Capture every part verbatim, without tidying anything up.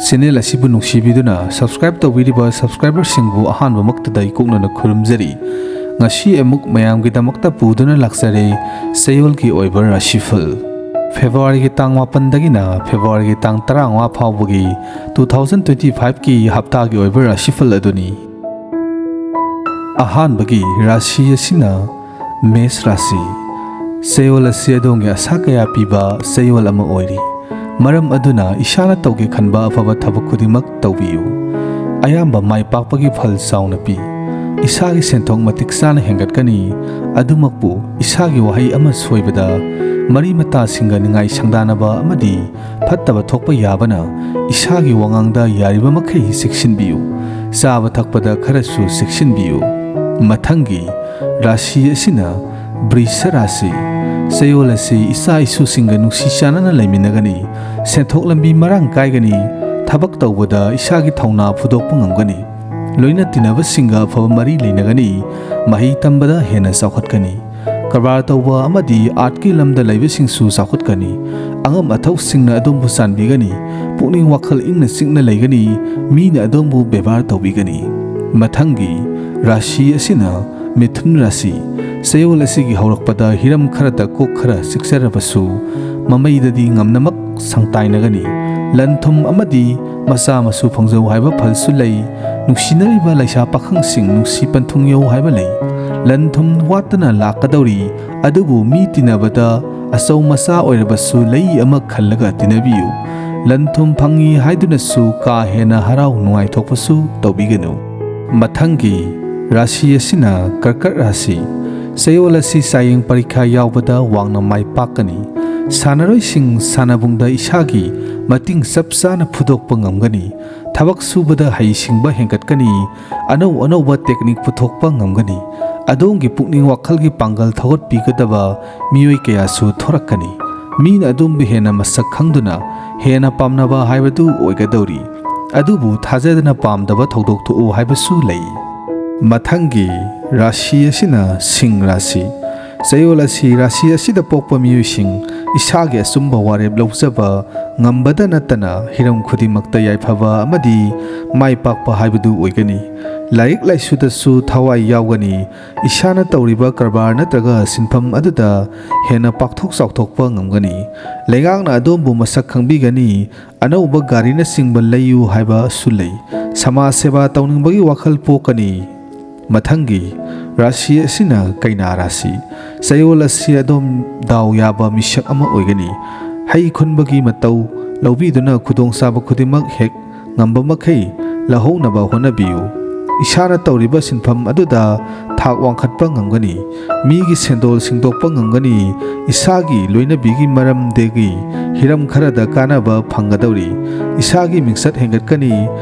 Channel ꯑꯁꯤꯕꯨ ꯅꯨꯡꯁꯤꯕꯤꯗꯨꯅ subscribe ꯇꯧꯕꯤꯔꯤꯕ ꯁꯕꯁꯀ꯭ꯔꯥꯏꯕꯔꯁꯤꯡꯕꯨ ꯑꯍꯥꯟꯕꯃꯛꯇꯗ ꯏꯀꯣꯛꯅꯅ ꯈꯨꯔꯨꯝꯖꯔꯤ꯫ ꯉꯁꯤ ꯑꯃꯨꯛ ꯃꯌꯥꯝꯒꯤꯗꯃꯛꯇ ꯄꯨꯗꯨꯅ ꯂꯥꯛꯆꯔꯦ ꯆꯌꯣꯜꯒꯤ ꯑꯣꯏꯕ ꯔꯥꯁꯤꯐꯜ꯫ ꯐꯦꯕ꯭ꯔꯨꯋꯥꯔꯤꯒꯤ ꯇꯥꯡ ꯃꯥꯄꯟꯗꯒꯤꯅ ꯐꯦꯕ꯭ꯔꯨꯋꯥꯔꯤꯒꯤ ꯇꯥꯡ ꯇꯔꯥꯃꯉꯥ ꯐꯥꯎꯕꯒꯤ two thousand twenty five ꯀꯤ ꯍꯞꯇꯥꯒꯤ ꯑꯣꯏꯕ ꯔꯥꯁꯤꯐꯜ ꯑꯗꯨꯅꯤ꯫ ꯑꯍꯥꯟꯕꯒꯤ ꯔꯥꯁꯤ ꯑꯁꯤꯅ ꯃꯦꯁ ꯔꯥꯁꯤ꯫ ꯆꯌꯣꯜ ꯑꯁꯤ ꯑꯗꯣꯝꯒꯤ ꯑꯁꯥ ꯀꯌꯥ ꯄꯤꯕ ꯆꯌꯣꯜ ꯑꯃ ꯑꯣꯏꯔꯤ꯫ ꯃꯔꯝ ꯑꯗꯨꯅ ꯏꯁꯥꯅ ꯇꯧꯒꯦ ꯈꯟꯕ ꯑꯐꯕ ꯊꯕꯛ ꯈꯨꯗꯤꯡꯃꯛ ꯇꯧꯕꯤꯌꯨ꯫ ꯑꯌꯥꯝꯕ ꯃꯥꯏ ꯄꯥꯛꯄꯒꯤ ꯐꯜ ꯆꯥꯎꯅ ꯄꯤ꯫ ꯏꯁꯥꯒꯤ ꯁꯦꯟꯊꯣꯛ ꯃꯇꯤꯛ ꯆꯥꯅ ꯍꯦꯟꯒꯠꯀꯅꯤ꯫ ꯑꯗꯨꯃꯛꯄꯨ ꯏꯁꯥꯒꯤ ꯋꯥꯍꯩ ꯑꯃ ꯁꯣꯏꯕꯗ ꯃꯔꯤ ꯃꯇꯥꯁꯤꯡꯒ ꯅꯤꯡꯉꯥꯏ ꯁꯪꯗꯥꯅꯕ ꯑꯃꯗꯤ ꯐꯠꯇꯕ ꯊꯣꯛꯄ ꯌꯥꯕꯅ ꯏꯁꯥꯒꯤ ꯋꯥꯉꯥꯡꯗ ꯌꯥꯔꯤꯕ ꯃꯈꯩ ꯆꯦꯛꯁꯤꯟꯕꯤꯌꯨ꯫ ꯆꯥꯕ ꯊꯛꯄꯗ ꯈꯔꯁꯨ ꯆꯦꯛꯁꯤꯟꯕꯤꯌꯨ꯫ ꯃꯊꯪꯒꯤ ꯔꯥꯁꯤ ꯑꯁꯤꯅ ꯕ꯭ꯔꯤꯁ ꯔꯥꯁꯤ꯫ ꯆꯌꯣꯜ ꯑꯁꯤ ꯏꯆꯥ ꯏꯁꯨꯁꯤꯡꯒ ꯅꯨꯡꯁꯤ ꯆꯥꯟꯅꯅ ꯂꯩꯃꯤꯟꯅꯒꯅꯤ꯫ ꯁꯦꯟꯊꯣꯛ ꯂꯝꯕꯤ ꯃꯔꯥꯡ ꯀꯥꯏꯒꯅꯤ꯫ ꯊꯕꯛ ꯇꯧꯕꯗ ꯏꯁꯥꯒꯤ ꯊꯧꯅꯥ ꯐꯨꯗꯣꯛꯄ ꯉꯝꯒꯅꯤ꯫ ꯂꯣꯏꯅ ꯇꯤꯟꯅꯕꯁꯤꯡꯒ ꯑꯐꯕ ꯃꯔꯤ ꯂꯩꯅꯒꯅꯤ꯫ ꯃꯍꯩ ꯇꯝꯕꯗ ꯍꯦꯟꯅ ꯆꯥꯎꯈꯠꯀꯅꯤ꯫ ꯀꯔꯕꯥꯔ ꯇꯧꯕ ꯑꯃꯗꯤ ꯑꯥꯔꯠꯀꯤ ꯂꯝꯗ ꯂꯩꯕꯁꯤꯡꯁꯨ ꯆꯥꯎꯈꯠꯀꯅꯤ꯫ ꯑꯉꯝ ꯑꯊꯧꯁꯤꯡꯅ ꯑꯗꯣꯝꯕꯨ ꯆꯥꯟꯕꯤꯒꯅꯤ꯫ ꯄꯨꯛꯅꯤꯡ ꯋꯥꯈꯜ ꯏꯪꯅ ꯆꯤꯛꯅ ꯂꯩꯒꯅꯤ꯫ ꯃꯤꯅ ꯑꯗꯣꯝꯕꯨ ꯕꯦꯕꯥꯔ ꯇꯧꯕꯤꯒꯅꯤ꯫ ꯃꯊꯪꯒꯤ ꯔꯥꯁꯤ ꯑꯁꯤꯅ ꯃꯤꯊꯨꯟ ꯔꯥꯁꯤ꯫ ꯆꯌꯣꯜ ꯑꯁꯤꯒꯤ ꯍꯧꯔꯛꯄꯗ ꯍꯤꯔꯝ ꯈꯔꯗ ꯀꯣꯛ ꯈꯔ ꯆꯤꯛꯆꯔꯕꯁꯨ, ꯃꯃꯩꯗꯗꯤ ꯉꯝꯅꯃꯛ ꯁꯪꯇꯥꯏꯅꯒꯅꯤ꯫ ꯂꯟ ꯊꯨꯝ ꯑꯃꯗꯤ ꯃꯆꯥ ꯃꯁꯨ ꯐꯪꯖꯧ ꯍꯥꯏꯕ ꯐꯜꯁꯨ ꯂꯩ꯫ ꯅꯨꯡꯁꯤꯅꯔꯤꯕ ꯂꯩꯁꯥ ꯄꯥꯈꯪꯁꯤꯡ ꯅꯨꯡꯁꯤ ꯄꯟꯊꯨꯡ ꯌꯧ ꯍꯥꯏꯕ ꯂꯩ꯫ ꯂꯟ ꯊꯨꯝ ꯋꯥꯠꯇꯅ ꯂꯥꯛꯀꯗꯧꯔꯤ, ꯑꯗꯨꯕꯨ ꯃꯤ ꯇꯤꯟꯅꯕꯗ ꯑꯆꯧ ꯃꯆꯥ ꯑꯣꯏꯔꯕꯁꯨ ꯂꯩ ꯑꯃ ꯈꯜꯂꯒ ꯇꯤꯟꯅꯕꯤꯌꯨ꯫ ꯂꯟ ꯊꯨꯝ ꯐꯪꯉꯤ ꯍꯥꯏꯗꯨꯅꯁꯨ ꯀꯥ ꯍꯦꯟꯅ ꯍꯔꯥꯎ ꯅꯨꯡꯉꯥꯏꯊꯣꯛꯄꯁꯨ ꯇꯧꯕꯤꯒꯅꯨ꯫ ꯃꯊꯪꯒꯤ ꯔꯥꯁꯤ ꯑꯁꯤꯅ ꯀꯔꯀꯠ ꯔꯥꯁꯤ꯫ ꯆꯌꯣꯜ ꯑꯁꯤ ꯆꯥꯌꯦꯡ ꯄꯔꯤꯈꯥ ꯌꯥꯎꯕꯗ ꯋꯥꯡꯅ ꯃꯥꯏ ꯄꯥꯛꯀꯅꯤ꯫ ꯁꯥꯟꯅꯔꯣꯏꯁꯤꯡ ꯁꯥꯟꯅꯕꯨꯡꯗ ꯏꯁꯥꯒꯤ ꯃꯇꯤꯡ ꯆꯞ ꯆꯥꯅ ꯐꯨꯗꯣꯛꯄ ꯉꯝꯒꯅꯤ꯫ ꯊꯕꯛ ꯁꯨꯕꯗ ꯍꯩꯁꯤꯡꯕ ꯍꯦꯟꯒꯠꯀꯅꯤ꯫ ꯑꯅꯧ ꯑꯅꯧꯕ ꯇꯦꯛꯅꯤꯛ ꯄꯨꯊꯣꯛꯄ ꯉꯝꯒꯅꯤ꯫ ꯑꯗꯣꯝꯒꯤ ꯄꯨꯛꯅꯤꯡ ꯋꯥꯈꯜꯒꯤ ꯄꯥꯡꯒꯜ ꯊꯧꯒꯠꯄꯤꯒꯗꯕ ꯃꯤꯑꯣꯏ ꯀꯌꯥꯁꯨ ꯊꯣꯔꯛꯀꯅꯤ꯫ ꯃꯤꯅ ꯑꯗꯣꯝꯕꯨ ꯍꯦꯟꯅ ꯃꯁꯛ ꯈꯪꯗꯨꯅ ꯍꯦꯟꯅ ꯄꯥꯝꯅꯕ ꯍꯥꯏꯕꯗꯨ ꯑꯣꯏꯒꯗꯧꯔꯤ꯫ ꯑꯗꯨꯕꯨ ꯊꯥꯖꯗꯅ ꯄꯥꯝꯗꯕ ꯊꯧꯗꯣꯛ ꯊꯣꯛꯎ ꯍꯥꯏꯕꯁꯨ ꯂꯩ꯫ ꯃꯊꯪꯒꯤ ꯔꯥꯁꯤ ꯑꯁꯤꯅ ꯁꯤꯡ ꯔꯥꯁꯤ꯫ ꯆꯌꯣꯜ ꯑꯁꯤ ꯔꯥꯁꯤ ꯑꯁꯤꯗ ꯄꯣꯛꯄ ꯃꯤꯑꯣꯏꯁꯤꯡ ꯏꯁꯥꯒꯤ ꯑꯆꯨꯝꯕ ꯋꯥꯔꯦꯞ ꯂꯧꯖꯕ ꯉꯝꯕꯗ ꯅꯠꯇꯅ ꯍꯤꯔꯝ ꯈꯨꯗꯤꯡꯃꯛꯇ ꯌꯥꯏꯐꯕ ꯑꯃꯗꯤ ꯃꯥꯏ ꯄꯥꯛꯄ ꯍꯥꯏꯕꯗꯨ ꯑꯣꯏꯒꯅꯤ꯫ ꯂꯥꯏꯔꯤꯛ ꯂꯥꯏꯁꯨꯗꯁꯨ ꯊꯋꯥꯏ ꯌꯥꯎꯒꯅꯤ꯫ ꯏꯁꯥꯅ ꯇꯧꯔꯤꯕ ꯀꯔꯕꯥꯔ ꯅꯠꯇ꯭ꯔꯒ ꯁꯤꯟꯐꯝ ꯑꯗꯨꯗ ꯍꯦꯟꯅ ꯄꯥꯛꯊꯣꯛ ꯆꯥꯎꯊꯣꯛꯄ ꯉꯝꯒꯅꯤ꯫ ꯂꯩꯉꯥꯛꯅ ꯑꯗꯣꯝꯕꯨ ꯃꯁꯛ ꯈꯪꯕꯤꯒꯅꯤ꯫ ꯑꯅꯧꯕ ꯒꯥꯔꯤꯅꯆꯤꯡꯕ ꯂꯩꯌꯨ ꯍꯥꯏꯕꯁꯨ ꯂꯩ꯫ ꯁꯃꯥꯖ ꯁꯦꯕꯥ ꯇꯧꯅꯤꯡꯕꯒꯤ ꯋꯥꯈꯜ ꯄꯣꯛꯀꯅꯤ꯫ ꯃꯊꯪꯒꯤ ꯔꯥꯁꯤ ꯑꯁꯤꯅ ꯀꯩꯅꯥ ꯔꯥꯁꯤ꯫ ꯆꯌꯣꯜ ꯑꯁꯤ ꯑꯗꯣꯝ ꯗꯥꯎ ꯌꯥꯕ ꯃꯤꯁꯛ ꯑꯃ ꯑꯣꯏꯒꯅꯤ꯫ ꯍꯩ ꯈꯨꯟꯕꯒꯤ ꯃꯇꯧ ꯂꯧꯕꯤꯗꯨꯅ ꯈꯨꯗꯣꯡꯆꯥꯕ ꯈꯨꯗꯤꯡꯃꯛ ꯍꯦꯛ ꯉꯝꯕ ꯃꯈꯩ ꯂꯧꯍꯧꯅꯕ ꯍꯣꯠꯅꯕꯤꯌꯨ꯫ ꯏꯁꯥꯅ ꯇꯧꯔꯤꯕ ꯁꯤꯟꯐꯝ ꯑꯗꯨꯗ ꯊꯥꯛ ꯋꯥꯡꯈꯠꯄ ꯉꯝꯒꯅꯤ꯫ ꯃꯤꯒꯤ ꯁꯦꯟꯗꯣꯜ ꯁꯤꯡꯗꯣꯛꯄ ꯉꯝꯒꯅꯤ꯫ ꯏꯁꯥꯒꯤ ꯂꯣꯏꯅꯕꯤꯒꯤ ꯃꯔꯝꯗꯒꯤ ꯍꯤꯔꯝ ꯈꯔꯗ ꯀꯥꯟꯅꯕ ꯐꯪꯒꯗꯧꯔꯤ꯫ ꯏꯁꯥꯒꯤ ꯃꯤꯡꯆꯠ ꯍꯦꯟꯒꯠꯀꯅꯤ꯫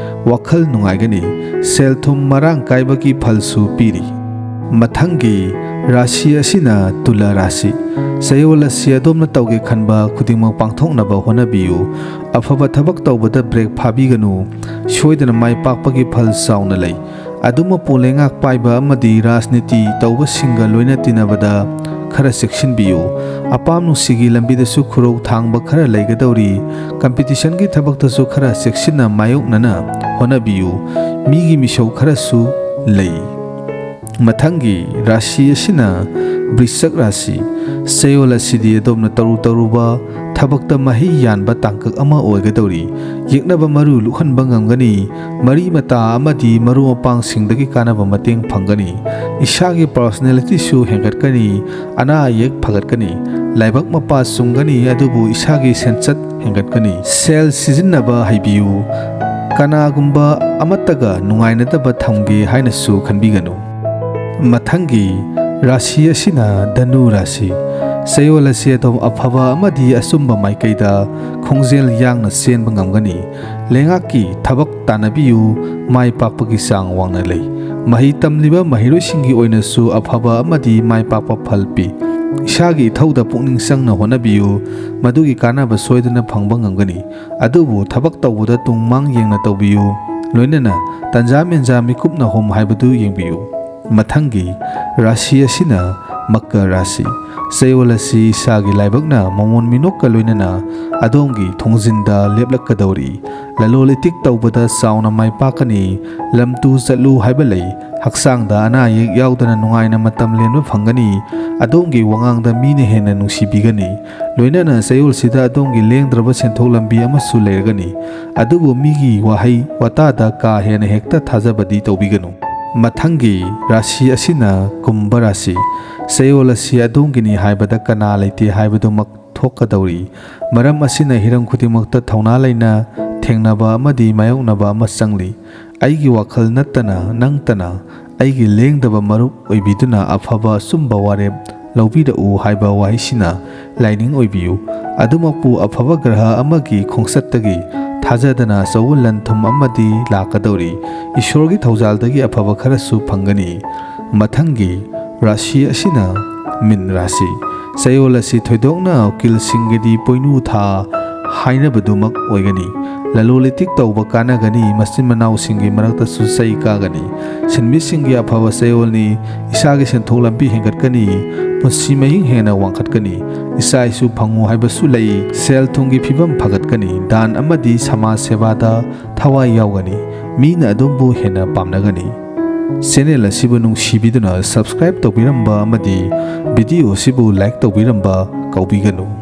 ꯋꯥꯈꯜ ꯅꯨꯡꯉꯥꯏꯒꯅꯤ꯫ ꯁꯦꯜ ꯊꯨꯝ ꯃꯔꯥꯡ ꯀꯥꯏꯕꯒꯤ ꯐꯜꯁꯨ ꯄꯤꯔꯤ꯫ ꯃꯊꯪꯒꯤ ꯔꯥꯁꯤ ꯑꯁꯤꯅ ꯇꯨꯂꯥ ꯔꯥꯁꯤ꯫ ꯆꯌꯣꯜ ꯑꯁꯤ ꯑꯗꯣꯝꯅ ꯇꯧꯒꯦ ꯈꯟꯕ ꯈꯨꯗꯤꯡꯃꯛ ꯄꯥꯡꯊꯣꯛꯅꯕ ꯍꯣꯠꯅꯕꯤꯌꯨ꯫ ꯑꯐꯕ ꯊꯕꯛ ꯇꯧꯕꯗ ꯕ꯭ꯔꯦꯛ ꯐꯥꯕꯤꯒꯅꯨ꯫ ꯁꯣꯏꯗꯅ ꯃꯥꯏ ꯄꯥꯛꯄꯒꯤ ꯐꯜ ꯆꯥꯎꯅ ꯂꯩ꯫ ꯑꯗꯨꯃꯛꯄꯨ ꯂꯩꯉꯥꯛ ꯄꯥꯏꯕ ꯑꯃꯗꯤ ꯔꯥꯖꯅꯤꯇꯤ ꯇꯧꯕꯁꯤꯡꯒ ꯂꯣꯏꯅ ꯇꯤꯟꯅꯕꯗ ꯈꯔ ꯆꯦꯛꯁꯤꯟꯕꯤꯌꯨ꯫ ꯑꯄꯥꯝ ꯅꯨꯡꯁꯤꯒꯤ ꯂꯝꯕꯤꯗꯁꯨ ꯈꯨꯔꯧ ꯊꯥꯡꯕ ꯈꯔ ꯂꯩꯒꯗꯧꯔꯤ꯫ ꯀꯝꯄꯤꯇꯤꯁꯟꯒꯤ ꯊꯕꯛꯇꯁꯨ ꯈꯔ ꯆꯦꯛꯁꯤꯟꯅ ꯃꯥꯌꯣꯛꯅꯅ ꯍꯣꯠꯅꯕꯤꯌꯨ꯫ ꯃꯤꯒꯤ ꯃꯤꯁꯧ ꯈꯔꯁꯨ ꯂꯩ꯫ ꯃꯊꯪꯒꯤ ꯔꯥꯁꯤ ꯑꯁꯤꯅ ꯕ꯭ꯔꯤꯁꯛ ꯔꯥꯁꯤ꯫ ꯆꯌꯣꯜ ꯑꯁꯤꯗꯤ ꯑꯗꯣꯝꯅ ꯇꯧꯔꯨ ꯇꯧꯔꯨꯕ ꯊꯕꯛꯇ ꯃꯍꯩ ꯌꯥꯟꯕ ꯇꯥꯡꯀꯛ ꯑꯃ ꯑꯣꯏꯒꯗꯧꯔꯤ꯫ ꯌꯦꯛꯅꯕ ꯃꯔꯨ ꯂꯨꯍꯟꯕ ꯉꯝꯒꯅꯤ꯫ ꯃꯔꯤ ꯃꯇꯥ ꯑꯃꯗꯤ ꯃꯔꯨꯞ ꯃꯄꯥꯡꯁꯤꯡꯗꯒꯤ ꯀꯥꯟꯅꯕ ꯃꯇꯦꯡ ꯐꯪꯒꯅꯤ꯫ ꯏꯁꯥꯒꯤ ꯄꯥꯔꯁꯣꯅꯦꯂꯤꯇꯤꯁꯨ ꯍꯦꯟꯒꯠꯀꯅꯤ꯫ ꯑꯅꯥ ꯑꯌꯦꯛ ꯐꯒꯠꯀꯅꯤ꯫ ꯂꯥꯏꯕꯛ ꯃꯄꯥ ꯆꯨꯝꯒꯅꯤ, ꯑꯗꯨꯕꯨ ꯏꯁꯥꯒꯤ ꯁꯦꯟꯆꯠ ꯍꯦꯟꯒꯠꯀꯅꯤ꯫ ꯁꯦꯜ ꯁꯤꯖꯤꯟꯅꯕ ꯍꯩꯕꯤꯌꯨ꯫ ꯀꯅꯥꯒꯨꯝꯕ ꯑꯃꯠꯇꯒ ꯅꯨꯡꯉꯥꯏꯅꯗꯕ ꯊꯝꯒꯦ ꯍꯥꯏꯅꯁꯨ ꯈꯟꯕꯤꯒꯅꯨ꯫ ꯃꯊꯪꯒꯤ ꯔꯥꯁꯤ ꯑꯁꯤꯅ ꯙꯅꯨ ꯔꯥꯁꯤ꯫ ꯆꯌꯣꯜ ꯑꯁꯤ ꯑꯗꯣꯝ ꯑꯐꯕ ꯑꯃꯗꯤ ꯑꯆꯨꯝꯕ ꯃꯥꯏꯀꯩꯗ ꯈꯣꯡꯖꯦꯜ ꯌꯥꯡꯅ ꯆꯦꯟꯕ ꯉꯝꯒꯅꯤ꯫ ꯂꯩꯉꯥꯛꯀꯤ ꯊꯕꯛ ꯇꯥꯟꯅꯕꯤꯌꯨ꯫ ꯃꯥꯏ ꯄꯥꯛꯄꯒꯤ ꯆꯥꯡ ꯋꯥꯡꯅ ꯂꯩ꯫ ꯃꯍꯩ ꯇꯝꯂꯤꯕ ꯃꯍꯩꯔꯣꯏꯁꯤꯡꯒꯤ ꯑꯣꯏꯅꯁꯨ ꯑꯐꯕ ꯑꯃꯗꯤ ꯃꯥꯏ ꯄꯥꯛꯄ ꯐꯜ ꯄꯤ꯫ ꯏꯁꯥꯒꯤ ꯏꯊꯧꯗ ꯄꯨꯛꯅꯤꯡ ꯆꯪꯅ ꯍꯣꯠꯅꯕꯤꯌꯨ꯫ ꯃꯗꯨꯒꯤ ꯀꯥꯟꯅꯕ ꯁꯣꯏꯗꯅ ꯐꯪꯕ ꯉꯝꯒꯅꯤ꯫ ꯑꯗꯨꯕꯨ ꯊꯕꯛ ꯇꯧꯕꯗ ꯇꯨꯡ ꯃꯥꯡ ꯌꯦꯡꯅ ꯇꯧꯕꯤꯌꯨ꯫ ꯂꯣꯏꯅꯅ ꯇꯟꯖꯥ ꯃꯦꯟꯖꯥ ꯃꯤꯀꯨꯞ ꯅꯥꯍꯣꯝ ꯍꯥꯏꯕꯗꯨ ꯌꯦꯡꯕꯤꯌꯨ꯫ ꯃꯊꯪꯒꯤ ꯔꯥꯁꯤ ꯑꯁꯤꯅ ꯃꯀꯔ ꯔꯥꯁꯤ꯫ ꯆꯌꯣꯜ ꯑꯁꯤ ꯏꯁꯥꯒꯤ ꯂꯥꯏꯕꯛꯅ ꯃꯃꯣꯟ ꯃꯤꯅꯣꯛꯀ ꯂꯣꯏꯅꯅ ꯑꯗꯣꯝꯒꯤ ꯊꯣꯡꯖꯤꯟꯗ ꯂꯦꯞꯂꯛꯀꯗꯧꯔꯤ꯫ ꯂꯂꯣꯟ ꯏꯇꯤꯛ ꯇꯧꯕꯗ ꯆꯥꯎꯅ ꯃꯥꯏ ꯄꯥꯛꯀꯅꯤ꯫ ꯂꯝ ꯇꯨ ꯆꯠꯂꯨ ꯍꯥꯏꯕ ꯂꯩ꯫ ꯍꯛꯆꯥꯡꯗ ꯑꯅꯥ ꯑꯌꯦꯛ ꯌꯥꯎꯗꯅ ꯅꯨꯡꯉꯥꯏꯅ ꯃꯇꯝ ꯂꯦꯟꯕ ꯐꯪꯒꯅꯤ꯫ ꯑꯗꯣꯝꯒꯤ ꯋꯥꯉꯥꯡꯗ ꯃꯤꯅ ꯍꯦꯟꯅ ꯅꯨꯡꯁꯤꯕꯤꯒꯅꯤ꯫ ꯂꯣꯏꯅꯅ ꯆꯌꯣꯜꯁꯤꯗ ꯑꯗꯣꯝꯒꯤ ꯂꯦꯡꯗ꯭ꯔꯕ ꯁꯦꯟꯊꯣꯛ ꯂꯝꯕꯤ ꯑꯃꯁꯨ ꯂꯩꯔꯒꯅꯤ꯫ ꯑꯗꯨꯕꯨ ꯃꯤꯒꯤ ꯋꯥꯍꯩ ꯋꯥꯇꯥꯗ ꯀꯥ ꯍꯦꯟꯅ ꯍꯦꯛꯇ ꯊꯥꯖꯕꯗꯤ ꯇꯧꯕꯤꯒꯅꯨ꯫ ꯃꯊꯪꯒꯤ ꯔꯥꯁꯤ ꯑꯁꯤꯅ ꯀꯨꯝꯚ ꯔꯥꯁꯤ꯫ ꯆꯌꯣꯜ ꯑꯁꯤ ꯑꯗꯣꯝꯒꯤꯅꯤ ꯍꯥꯏꯕꯗ ꯀꯅꯥ ꯂꯩꯇꯦ ꯍꯥꯏꯕꯗꯨꯃꯛ ꯊꯣꯛꯀꯗꯧꯔꯤ꯫ ꯃꯔꯝ ꯑꯁꯤꯅ ꯍꯤꯔꯝ ꯈꯨꯗꯤꯡꯃꯛꯇ ꯊꯧꯅꯥ ꯂꯩꯅ ꯊꯦꯡꯅꯕ ꯑꯃꯗꯤ ꯃꯥꯌꯣꯛꯅꯕ ꯑꯃ ꯆꯪꯂꯤ꯫ "ꯑꯩꯒꯤ ꯋꯥꯈꯜ ꯅꯠꯇꯅ ꯅꯪꯇꯅ ꯑꯩꯒꯤ ꯂꯦꯡꯗꯕ ꯃꯔꯨꯞ ꯑꯣꯏꯕꯤꯗꯨꯅ ꯑꯐꯕ ꯑꯆꯨꯝꯕ ꯋꯥꯔꯦꯞ ꯂꯧꯕꯤꯔꯛꯎ" ꯍꯥꯏꯕ ꯋꯥꯍꯩꯁꯤꯅ ꯂꯥꯏꯅꯤꯡ ꯑꯣꯏꯕꯤꯌꯨ꯫ ꯑꯗꯨꯃꯛꯄꯨ ꯑꯐꯕ ꯒ꯭ꯔꯍ ꯑꯃꯒꯤ ꯈꯣꯡꯆꯠꯇꯒꯤ ꯊꯥꯖꯗꯅ ꯑꯆꯧꯕ ꯂꯟ ꯊꯨꯝ ꯑꯃꯗꯤ ꯂꯥꯛꯀꯗꯧꯔꯤ꯫ ꯏꯁꯣꯔꯒꯤ ꯊꯧꯖꯥꯜꯗꯒꯤ ꯑꯐꯕ ꯈꯔꯁꯨ ꯐꯪꯒꯅꯤ꯫ ꯃꯊꯪꯒꯤ ꯔꯥꯁꯤ ꯑꯁꯤꯅ ꯃꯤꯟ ꯔꯥꯁꯤ꯫ ꯆꯌꯣꯜ ꯑꯁꯤ ꯊꯣꯏꯗꯣꯛꯅ ꯎꯀꯤꯜꯁꯤꯡꯒꯤꯗꯤ ꯄꯣꯏꯅꯨ ꯊꯥ ꯍꯥꯏꯅꯕꯗꯨꯃꯛ ꯑꯣꯏꯒꯅꯤ꯫ ꯂꯂꯣꯟ ꯏꯇꯤꯛ ꯇꯧꯕ ꯀꯥꯟꯅꯒꯅꯤ꯫ ꯃꯆꯤꯟ ꯃꯅꯥꯎꯁꯤꯡꯒꯤ ꯃꯔꯛꯇꯁꯨ ꯆꯩ ꯀꯥꯒꯅꯤ꯫ ꯁꯤꯟꯃꯤꯁꯤꯡꯒꯤ ꯑꯐꯕ ꯆꯌꯣꯜꯅꯤ꯫ ꯏꯁꯥꯒꯤ ꯁꯦꯟꯊꯣꯛ ꯂꯝꯕꯤ ꯍꯦꯟꯒꯠꯀꯅꯤ꯫ ꯄꯨꯟꯁꯤ ꯃꯍꯤꯡ ꯍꯦꯟꯅ ꯋꯥꯡꯈꯠꯀꯅꯤ꯫ ꯏꯆꯥ ꯏꯁꯨ ꯐꯪꯉꯨ ꯍꯥꯏꯕꯁꯨ ꯂꯩ꯫ ꯁꯦꯜ ꯊꯨꯝꯒꯤ ꯐꯤꯕꯝ ꯐꯒꯠꯀꯅꯤ꯫ ꯗꯥꯟ ꯑꯃꯗꯤ ꯁꯃꯥꯖ ꯁꯦꯕꯥꯗ ꯊꯋꯥꯏ ꯌꯥꯎꯒꯅꯤ꯫ ꯃꯤꯅ ꯑꯗꯣꯝꯕꯨ ꯍꯦꯟꯅ ꯄꯥꯝꯅꯒꯅꯤ꯫ ꯆꯦꯅꯦꯜ ꯑꯁꯤꯕꯨ ꯅꯨꯡꯁꯤꯕꯤꯗꯨꯅ subscribe ꯇꯧꯕꯤꯔꯝꯕ ꯑꯃꯗꯤ video ꯑꯁꯤꯕꯨ like ꯇꯧꯕꯤꯔꯝꯕ ꯀꯥꯎꯕꯤꯒꯅꯨ꯫